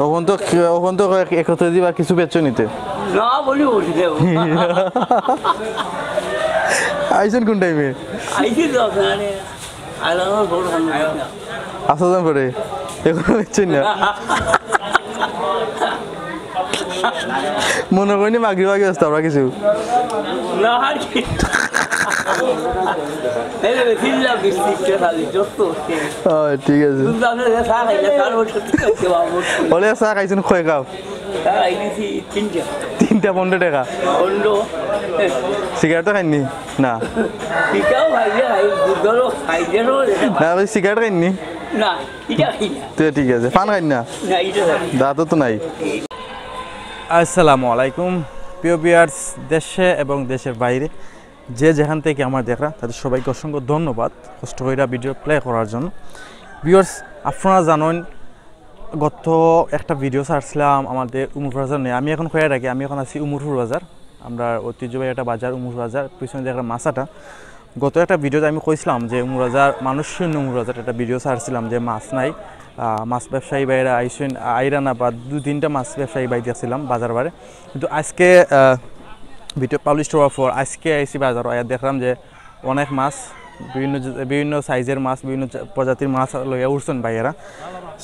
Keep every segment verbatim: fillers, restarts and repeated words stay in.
অখন তো, অখন তো এক-, একত্রে দিবা, কিছু বেচছো নি তে? না, বলি বসে দেবো। আইছেন কোন টাইমে? আইছি তো আপনারে। আর আমার বড় ভাই না। আসা যান পরে। এখনো বেচছেন না? মনে করিনি মাগরিব আগে আসতে আমরা কিছু। না, আর কি? এই যে চিল্লা বৃষ্টি, ইচ্ছা খালি, যত হচ্ছে। ও, ঠিক আছে। দুধ আছে, চা খাইলে, চার বছর ঠিক আছে, বাবু। বলে চা খাইছেন কয় কাপ? চা খাই দিছি তিনটা। তিনটা পনেরো টাকা? পনেরো। সিগারেট তো খাইননি? না। পিঠাও খাইলে খাই, দুধও খাইলে তো না, ভাই, সিগারেট খাইননি? না, এটা খাই না। তো ঠিক আছে, পান খাইন না? না, এটা খাই না। দাঁতও তো নাই। আসসালামু আলাইকুম প্রিয় ভিউয়ার্স, দেশে এবং দেশের বাইরে যে যেখান থেকে আমার দেখরা, তাদের সবাইকে অসংখ্য ধন্যবাদ কষ্ট কইরা ভিডিও প্লে করার জন্য। ভিউয়ার্স, আপনারা জানেন, গত একটা ভিডিও ছাড়ছিলাম আমাদের উমরপুর বাজার নিয়ে। আমি এখন কইয়া রাখি, আমি এখন আছি উমরপুর বাজার, আমরা ঐতিহ্যবাহী একটা বাজার উমরপুর বাজার, পিছনে দেখরা মাছাটা। গত একটা ভিডিওতে আমি কইছিলাম যে উমরপুর বাজার, মানুষ শূন্য উমরপুর বাজার, একটা ভিডিও ছাড়ছিলাম যে মাছ নাই, আহ, মাছ ব্যবসায়ী ভাইরা আইসেন, আইরা না, বা দুই তিনটা মাছ ব্যবসায়ী ভাই দেখছিলাম বাজার বারে। কিন্তু আজকে, আহ, ভিডিও পাবলিশ হওয়ার পর আজকে আইছি বাজারো, আইয়া দেখলাম যে অনেক মাছ, বিভিন্ন জ-, বিভিন্ন সাইজের মাছ, বিভিন্ন জা-, প্রজাতির মাছ লইয়া উঠছেন ভাইয়েরা।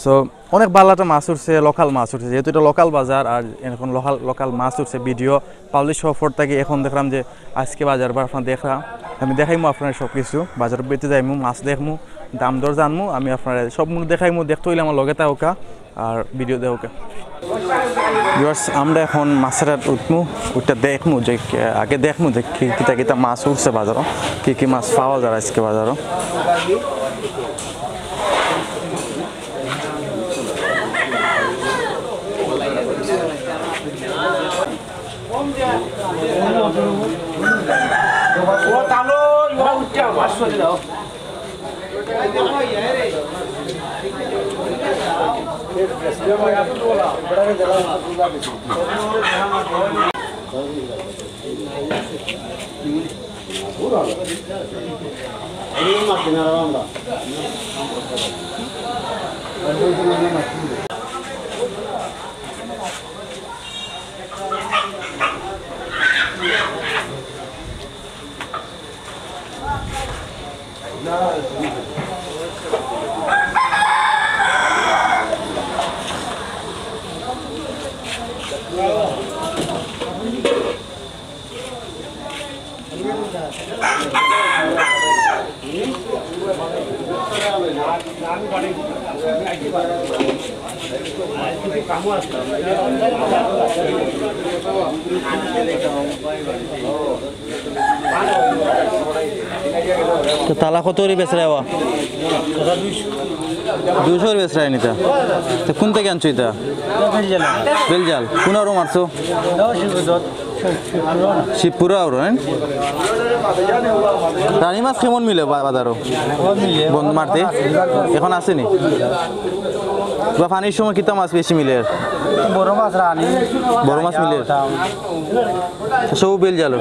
সো অনেক ভালা একটা মাছ উঠছে, লোকাল মাছ উঠছে, যেহেতু এটা লোকাল বাজার, আর এখন লোকাল, লোকাল মাছ উঠছে। ভিডিও পাবলিশ হওয়ার পর থাকি এখন দেখলাম যে আজকে বাজার বার আপনারা দেখরা, আমি দেখাইমু আপনারা সব কিছু। বাজার বেতে যাইমু, মাছ দেখমু, দাম দর জানমু, আমি আপনারা সব মূল দেখাইমু। দেখতে হইলে আমার লগে থাকউক্কা আর ভিডিও দেখউক্কা। ভিউয়ার্স, আমরা এখন মাছের হাট উঠমু, ওটা দেখমু যে, আহ, আগে দেখমু যে কি, কিতা কিতা মাছ উঠছে বাজারো, কি কি মাছ পাওয়া যায় আজকে বাজারো। তো তালা কত করি বেচরা এবা? দুইশো করি বেচরা নি তা। তো কোন থাকি আনছো ইতা? বেলজাল। কোন আরো মারছো? শিবপুরা আরো, হ্যাঁ? রানী মাছ কেমন মিলে বা-, বাজারো? বন্ধ মারতে? এখন আসেনি? বা পানির সময় কিতা মাছ বেশি মিলে? বড় মাছ, রানী। বড় মাছ মিলে? সব বেলজাল।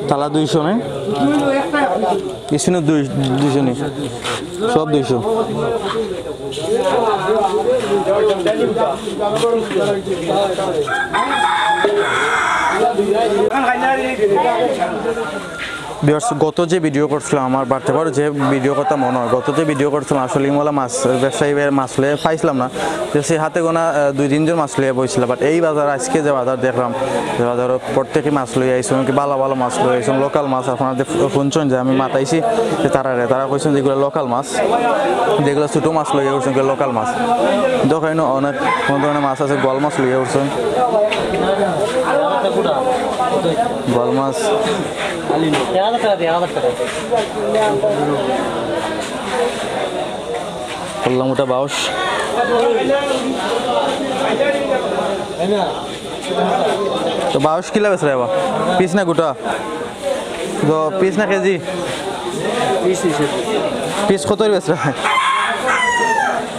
তালা দুইশো নি? ইসিনো দুই, দুইশো নি? সব দুইশো। ভিউয়ার্স, গত যে ভিডিও করছিলাম, আমার বাড়তে পারো যে ভিডিও কথা মনে হয়, গত যে ভিডিও করছিলাম, আসলে ইমলা মাছ ব্যবসায়ী ভাইয়ের মাছ লইয়া পাইছিলাম না, যে সে হাতে গোনা, আহ, দুই তিনজন মাছ লইয়া বইছিল। বাট এই বাজার, আজকে যে বাজার দেখলাম, যে বাজারো প্রত্যেকে মাছ লইয়া আইসুন, কি ভালা ভালা মাছ লইয়া আইসুন, লোকাল মাছ। আপনারা যে শুনছেন যে আমি মাতাইছি যে তারারে, তারা কইছেন যে এগুলা লোকাল মাছ, যেগুলা ছোট মাছ লইয়া উঠছেন, এগুলা লোকাল মাছ। দেখইন অনেক কোন ধরনের মাছ আছে, গোয়াল মাছ লইয়া উঠছেন, গোয়াল মাছ। করলাম ওটা বাউশ। তো বাউশ কিলা বেচরা এবার? পিস না গোটা? তো পিস না কেজি? পিস হিসেবে। পিস কত বেচরা?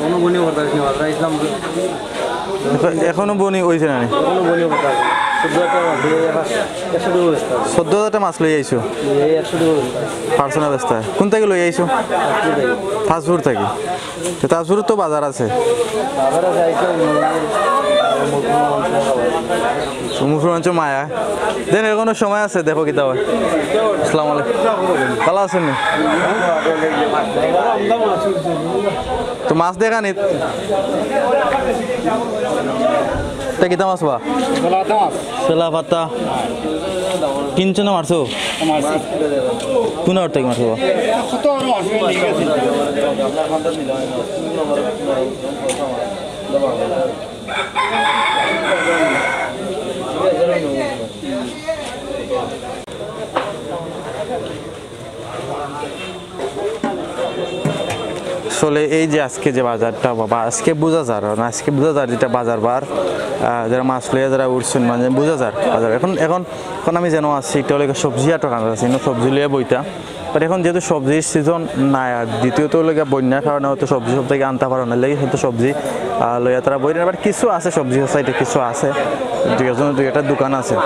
কোনো বনি করতে পারছি না, বাজারে ইসলাম। এখন-, এখনো বনি হইছে না নি? কোনো বনি করতে পারছি না। চোদ্দ হাজার টাকা মাছ, এই একশো, একশো টাকা বেচতে হবে। চোদ্দ হাজার টাকা মাছ লই আইছো? এই একশো টাকা বেচতে হবে। পার্সেন্ট বেচতে হয়। কোন থাকি লই আইছো? পাঁচপুর থাকি। পাঁচপুর থাকি। তো পাঁচপুর তো বাজার আছে। বাজার আছে, আইসো, মুসলমান মাংস খাওয়া। মুসলমান মাংস মায়া। দেন, এখনো সময় আছে, দেখো কিতা অয়। আসসালামু আলাইকুম। ভালা আছইন নি? তো মাছ দেখা নিত। ইটা কিতা মাছ বা? তেলাপাতা। তেলাপাতা। কিনছো না মারছো? মারছি। কোন আড়ত থাকি মারছো বা? কত আরো মারছি, ঠিক আছে। আসলে এই যে আজকে যে বাজারটা, বাবা, আজকে বুঝা যার, কারণ আজকে বুঝা যার যেটা বাজার বার, আহ, যারা মাছ লইয়া যারা উঠছইন, মানে, বুঝা যার বাজার। এখন, এখন, এখন আমি যেন আছি, একটা অইলো সবজি আটর কান্দাত আছি, ইনো সবজি লইয়া বইতা। But এখন যেহেতু সবজির সিজন নাই, আর দ্বিতীয়ত অইলো গিয়া বন্যার কারণে হয়তো সবজি সব থাকি আনতা পারো না, লাগি হয়তো সবজি, আহ, লইয়া তারা বইরা। But কিছু আছে সবজি সাইডে, কিছু আছে, দুই একজন, দুই একটা দোকান আছে।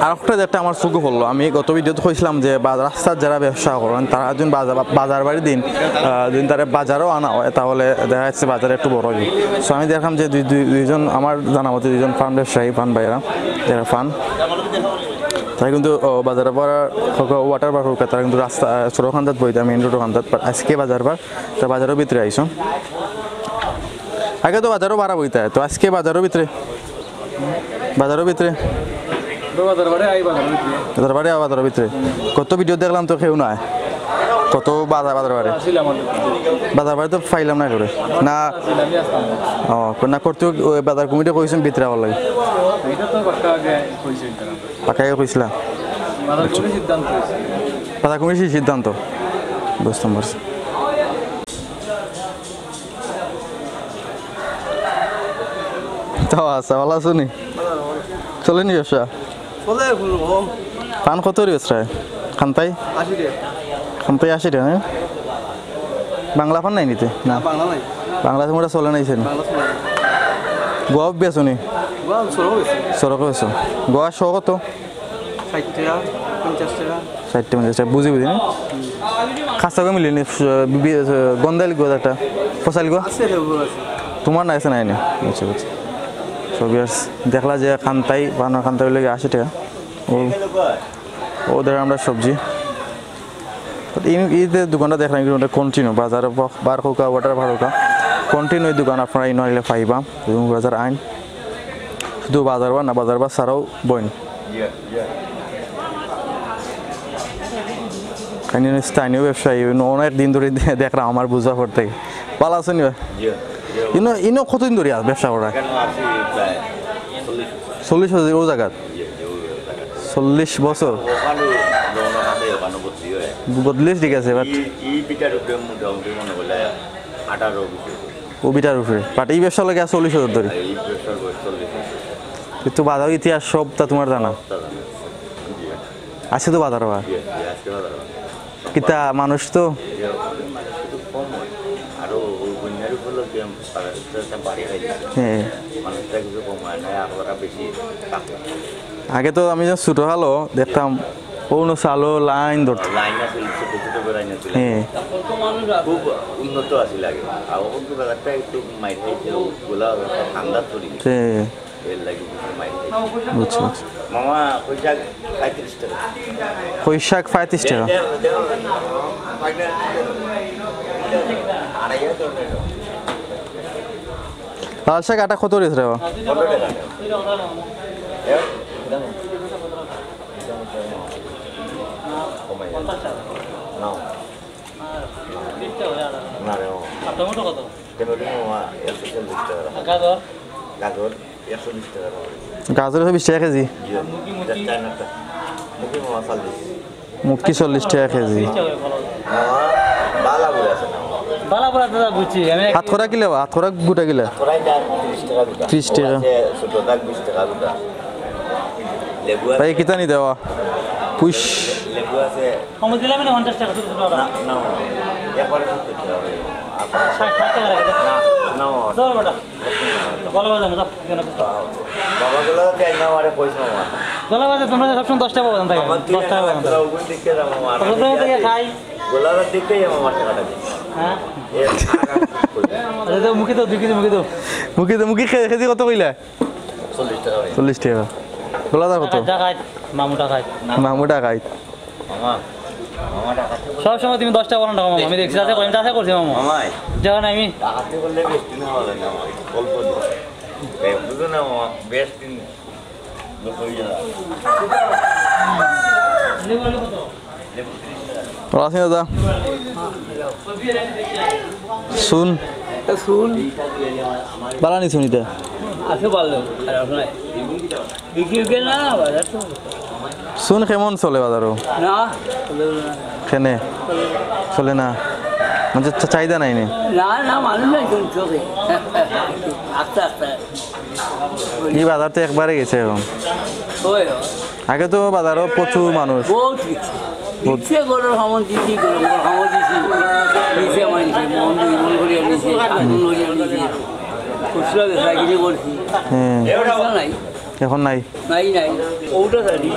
আর একটা যেটা আমার চোখে পড়লো, আমি গত ভিডিওতে কইছিলাম যে বা-, রাস্তার যারা ব্যবসা করেন, তারা যদি বাজার, বাজার বাড়ি দিন, আহ, যদি তারা বাজারও আনা হয়, তাহলে দেখা যাচ্ছে বাজারে একটু বড় অইবো। So আমি দেখলাম যে দুই, দুই, দুইজন আমার জানা মতে দুইজন পান ব্যবসায়ী, পান ভাইরা, যারা পান, তারা কিন্তু, ও, বাজার বার, ওয়াটার বার হোক, তারা কিন্তু রাস্তা, আহ, সড়ক কান্দাত বইতা, মেইন রোড কান্দাত, but আজকে বাজার বার, তো বাজারর ভিতরে আইসো। আগে তো বাজারও বারা বইতা, তো আজকে বাজারর ভিতরে, বাজারর ভিতরে। তো বাজার বারে আই বাজারর ভিতরে। বাজার বারে আই বাজারর ভিতরে। কত ভিডিও দেখলাম তো কেউ নাই। কত বাজার, বাজার বারে। আসলে আমার বাজার বারে তো পাইলাম না করে। না। আসলে আমি আসলাম না। ও, না করতে, ওই বাজার কমিটি কইছেন ভিতরে আওয়ার লাগি। এটা তো পাক্কা আগে কইছে তারা। পাক্কা আগে কইছিলা? বাজার কমিটির সিদ্ধান্ত হয়েছে। বাজার কমিটির সিদ্ধান্ত। বুঝতাম পারছি। তো আচ্ছা, ভালা আছো নি? চলে নি ব্যবসা? চলে এখন কম। পান কত করি বেচরা? কান্দাত? আশি টাকা। কান্দাত আশি টাকা, হ্যাঁ? বাংলা পান নাই নিতে? না। বাংলা নাই। বাংলা তো মোটা চলে নাই সেন। বাংলা চলে না। গোয়া বেচো নি? গোয়া সরো বেশি। সরো বেচো। গোয়া শো কত? ষাইট টাকা, পঞ্চাশ টাকা। ষাইট টাকা, পঞ্চাশ টাকা, বুঝি বুঝি না? খাসা গো মিলে নি, বি-, বি-, গন্ধাইল গো একটা, ফসাইল গো? আছে রে, ওগুলো আছে। তোমার না আছে, নাই নি? আচ্ছা, আচ্ছা। So viewers, দেখলা যে কান্দাত, পানর কান্দাত অইলো গিয়া আশি টাকা। ও, ও ধরো আমরা সবজি। তো এই, এই যে দোকানটা দেখলাম, কিন্তু এটা continue, বাজার ব-, বার হোকা, ওয়াটার বার হোকা, continue এই দোকান আপনারা ইনো আইলে পাইবা। এবং বাজার আইন, শুধু বাজার বার না, বাজার বার ছাড়াও বইন। আমি স্থানীয় ব্যবসায়ী, অনেক দিন ধরি দে-, দেখরাম আমার বুঝা পড়তে। ভালা আছো নি বা? জি, জি। ইনো, ইনো কতদিন ধরি আছ ব্যবসা করা? এখানে আছি প্রায় চল্লিশ বছর। চল্লিশ বছর ও জাগাত? জি, জি, ওই জাগাত। চল্লিশ বছর? ওখানে, ওখানে, ওখানে বদলি হয়। বদলি ঠিক আছে, but এই, এই ভিটার উপরে মোটামুটি মনে করলে আঠারো বছর। ও ভিটার উপরে। But এই ব্যবসা লাগে চল্লিশ বছর ধরি। এই ব্যবসার বয়স চল্লিশ বছর। কিন্তু বাজার ইতিহাস সবটা তোমার জানা? সবটা জানা। জি। আজকে তো বাজার বার। জি, জি, আজকে বাজার বার। কিতা মানুষ তো? জি, মানুষ একটু কম হয়। আরো ওই বন্যার উপলক্ষে বাজার একটু একটা বাড়ি হয়ে গেছে। হ্যাঁ। মানুষটা কিছু কম হয় না, আর ওরা বেশি থাকে। আগে তো আমি যখন ছোট হলো দেখতাম, অনো চালো লাইন ধরতো। লাইন আছিল, ছোট ছোট করে লাইন আছিল। হ্যাঁ। খুব উন্নত আছিল আগে। আর এখন তো বাজারটা একটু মাইর খাইছে, ওগুলা ঠান্ডা চলি। হ্যাঁ। এর লাগি কিছু মাইর খাইছে। বুঝছি, বুঝছি। মামা, কই শাক পঁয়ত্রিশ টাকা। কই শাক পঁয়ত্রিশ টাকা। দেও, দেও, দেও। আড়াইয়া দেও, দেও। লাল শাক আটা কত রয়েছে রে বাবা? পনেরো টাকা। দেও। কমাই। নাও। না রে বাবা। টমেটো কত? টমেটো মামা একশো চল্লিশ টাকা। গাজর? গাজর একশো বিশ টাকা। গাজর একশো বিশ টাকা কেজি? জি। চাইনাটা। মুখী মামা চল্লিশ। মুখী চল্লিশ টাকা কেজি। মামা, বালা বুড়া আছে না মামা? বালা বুড়া দাদা বুঝছি। আমি এক হাতকরা কিলা বা? হাতকরা গুটা কিলা? হাতকরা এটা ত্রিশ টাকা গুটা। ত্রিশ টাকা। ও আছে, ছোটটা বিশ টাকা গুটা। লেবু আছে। ভাই, কিতা নি দেওয়া? পুষ। লেবু কমে দিলাম না পঞ্চাশ টাকা, ছোট ছোট ওরা। না, না, মামা, একবারে সত্তর টাকা অইবো। ষাট, ষাট টাকা রাখে দে। না, না, মামা। ধর বেটা। গলা বাজা না, যাও, এখানে বসো। বাবা, গলা বাজা দেয় না, আমারে কইস, মামা। গলা বাজা তোমরা সবসময় দশ টাকা পাবা, তাই? আমার দুই দশ টাকা পাবা। তোরা ওগুন দেখে যাও, মামা। তোমরা থেকে খাই। গলা বাজা দেখে যাও, মামা, টাকাটা দে। হ্যাঁ? এ, আচ্ছা, তো মুখে তো দুই কেজি মুখে তো। মুখে তো, মুখে খে-, কেজি কত কইলা? চল্লিশ টাকা ভাই। চল্লিশ টাকা। গলা বাজা কত? ডাকাইত, মামু ডাকাইত। মামু ডাকাইত। মামা, মামা ডাকাতি করলে সব সময় তুমি দশ টাকা বলো না, মামা। আমি দেখছি, যাচাই করি, আমি যাচাই করছি, মামা। মামাই। যখন আমি ডাকাতি করলে বেশ দিন হওয়া যায় না, মামা। অল্প দিন। এই, বুঝো না, মামা, বেশ দিন হয়ে যায়। ভালা আছইন দাদা? চুন? চুন? ভালা নি চুন ইতা? আছে ভালো, খারাপ নাই। বিক্রি উঠে না, বাজার তো। চুন কেমন চলে বাজারো? না, চলে না। কেনে? চলে না। মানে চা-, চাহিদা নাই নি? না, না, মানুষ নাই চুন চোখে। আস্তে আস্তে। ই বাজার তো একবারে গেছে এখন। ওই, ওই। আগে তো বাজারো প্রচুর মানুষ। বহুত কিছু। বহুত। ইচ্ছে করে হামন দিছি, করে হামন দিছি। নিচে মানছে, মন দুই মন করিয়া নিছে, আগুন করিয়া নিছে। খুচরা বেচা কিনে করছি। হ্যাঁ। খুচরা নাই। এখন নাই। নাই, নাই। ওটা জানি।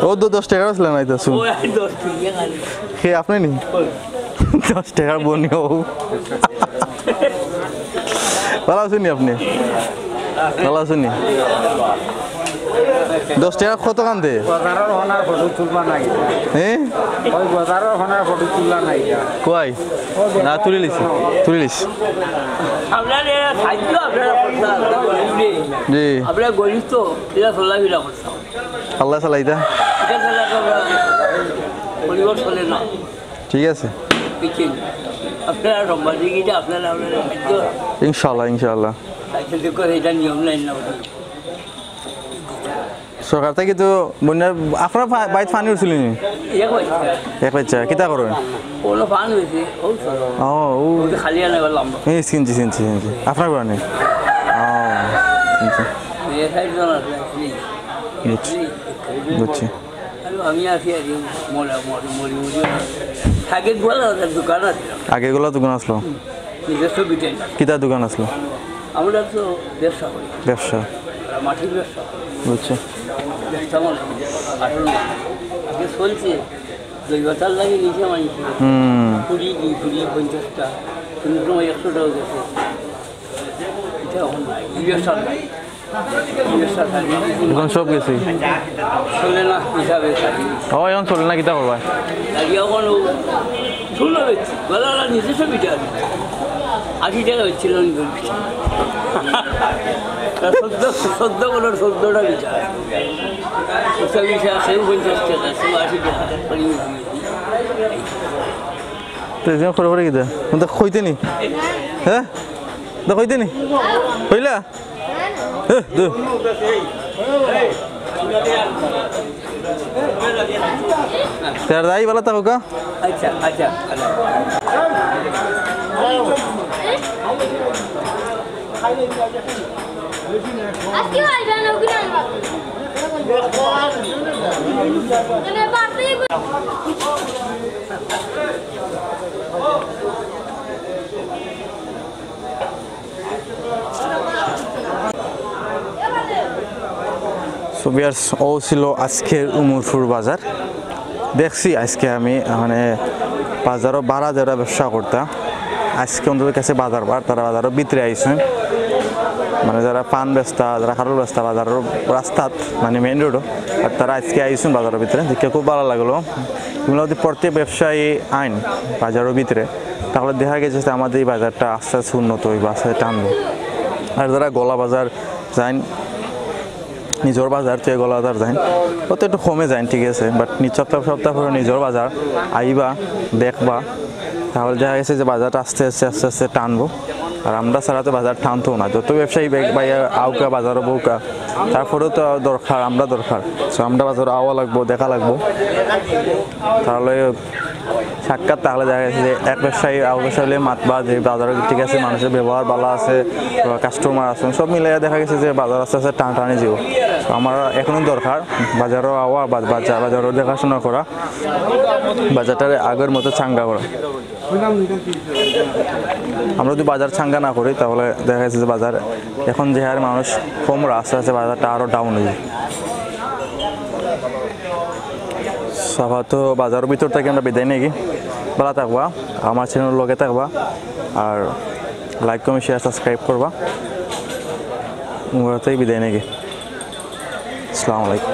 ও তো দশ টাকা ছিল না, এটা শুন। ও আর দশ টাকা খালি। কে আপনি নি? ওই। দশ টাকার বনি ও। ভালা আছইন নি আপনি? ভালা আছইন নি? দশ টাকা কত কান্দে? বাজারর হনার ফটো তুলবা নাই। হ্যাঁ? ওই বাজারর হনার ফটো তুলবা নাই। কই? না, তুলিলিছি। তুলিলিছি। আপনারা সাহায্য, আপনারা করতে, আপনারা গরিব রে। জি। আপনারা গরিব তো, এরা চলাফেরা করতে। আল্লাহ চালাইতা। এটা ছাড়া তো আমরা পরিবার চলে না। ঠিক আছে। বুঝছেন? আপনারা সাংবাদিক, এটা আপনারা, আপনারা সাহায্য। ইনশাআল্লাহ, ইনশাআল্লাহ। সাহায্য করে, এটা নিয়ম নাই না ওটা। সরকার থাকি তো বন্যার, আপনার পা-, বাড়িত পানি উঠছিল নি? এক বাচ্চা। এক বাচ্চা, কিতা করেন? ওগুলো পানি হয়েছে, ও চলো। ও, ও। ওই যে খালি আনা গেলাম। এই চিনছি, চিনছি, চিনছি। আপনার ঘরে নেই? ও, চিনছি। এই সাইড জন আছে, নেই। বুঝছি। নেই। বুঝছি। আরে আমি আছি আর কি, মরে, মরে, মরে, মরে। আগে গোয়ালা দোকান আছে। আগে গোয়ালা দোকান আসলো? নিজস্ব বিটেন। কিতা দোকান আসলো? আমরা তো ব্যবসা করি। ব্যবসা। মাটির ব্যবসা। বুঝছি। ব্যবসা মানে আসল না। আগে চলছে, দই বাতার লাগে নিচে মানছে। হুম। কুড়ি, দুই কুড়ি, পঞ্চাশটা, কোনো সময় একশোটাও গেছে। এটা এখন নাই, ব্যবসা নাই। এখন সব গেছে। চলে না হিসাবে। ও, এখন চলে না, কিতা করবা? এখন ও ষোলো বেচছি, গলা নিজস্ব বিচার। আশি টাকা বেচছিল আমি বলছি। তা চোদ্দ, চোদ্দ করে চোদ্দটা বিচার। উচ্চ বিচার, কেউ পঞ্চাশ টাকা, কেউ আশি টাকা। তো এই জন্য করে করে কিতা? মানে তো কইতে নি? হ্যাঁ? তো কইতে নি? কইলা? এ, দে। তের দাই বালা থাকো কা? আচ্ছা, আচ্ছা, আচ্ছা। আজকে আইবা না, ওগুলো আনবা। মানে, বাপরে। So viewers, ও ছিল আজকের উমরপুর বাজার। দেখছি আজকে আমি, মানে, বাজারো বারা যারা ব্যবসা করতা, আজকে অন্তত গেছে বাজার বার, তারা বাজারর ভিতরে আইছইন। মানে, যারা পান বেচতা, যারা খারল বেচতা, বাজারর রাস্তাত, মানে, মেইন রোডো, আর তারা আজকে আইছইন বাজারর ভিতরে। দেখে খুব ভালা লাগলো। তোমরা যদি প্রত্যেক ব্যবসায়ী আইন বাজারর ভিতরে, তাহলে দেখা গেছে যে আমাদের এই বাজারটা আস্তে আস্তে উন্নত অইবো, আস্তে আস্তে টানবো। আর যারা গোয়ালা বাজার যাইন, নিজর বাজার থুয়ে গোয়ালা বাজার যাইন, অত একটু কমে যাইন, ঠিক আছে, but নিজ সপ্তাহ সপ্তাহ পরে নিজর বাজার আইবা, দেখবা, তাহলে দেখা গেছে যে বাজারটা আস্তে আস্তে, আস্তে আস্তে টানবো। আর আমরা ছাড়া তো বাজার টানতো না, যত ব্যবসায়ী বে-, বাইয়া আউকা বাজারো বউকা, তারপরেও তো দরকার, আমরা দরকার। So আমরা বাজারো আওয়া লাগবো, দেখা লাগবো, তাহলে সাক্ষাৎ তাহলে দেখা গেছে যে এক ব্যবসায়ী আর ব্যবসায়ী হলে মাতবা যে বাজারো ঠিক আছে, মানুষের ব্যবহার ভালা আছে, কাস্টমার আছে, সব মিলে দেখা গেছে যে বাজার আস্তে আস্তে টানাটানি যাইবো। তো আমার এখনো দরকার বাজারো আওয়া, বা-, বাজার, বাজারো দেখাশোনা করা, বাজারটারে আগের মতো চাঙ্গা করা। আমরা যদি বাজার চাঙ্গা না করি, তাহলে দেখা গেছে যে বাজার এখন যে হারে মানুষ কম, আস্তে আস্তে বাজারটা আরও ডাউন হয়ে যায়। সাফা তো বাজারের ভিতর থেকে আমরা বিদায় নেই, ভালা থাকবা, আমার চ্যানেল লগে থাকবা, আর লাইক, কমেন্ট, শেয়ার, সাবস্ক্রাইব করবা। ওরা থেকে বিদায় নেই। আসসালামু আলাইকুম।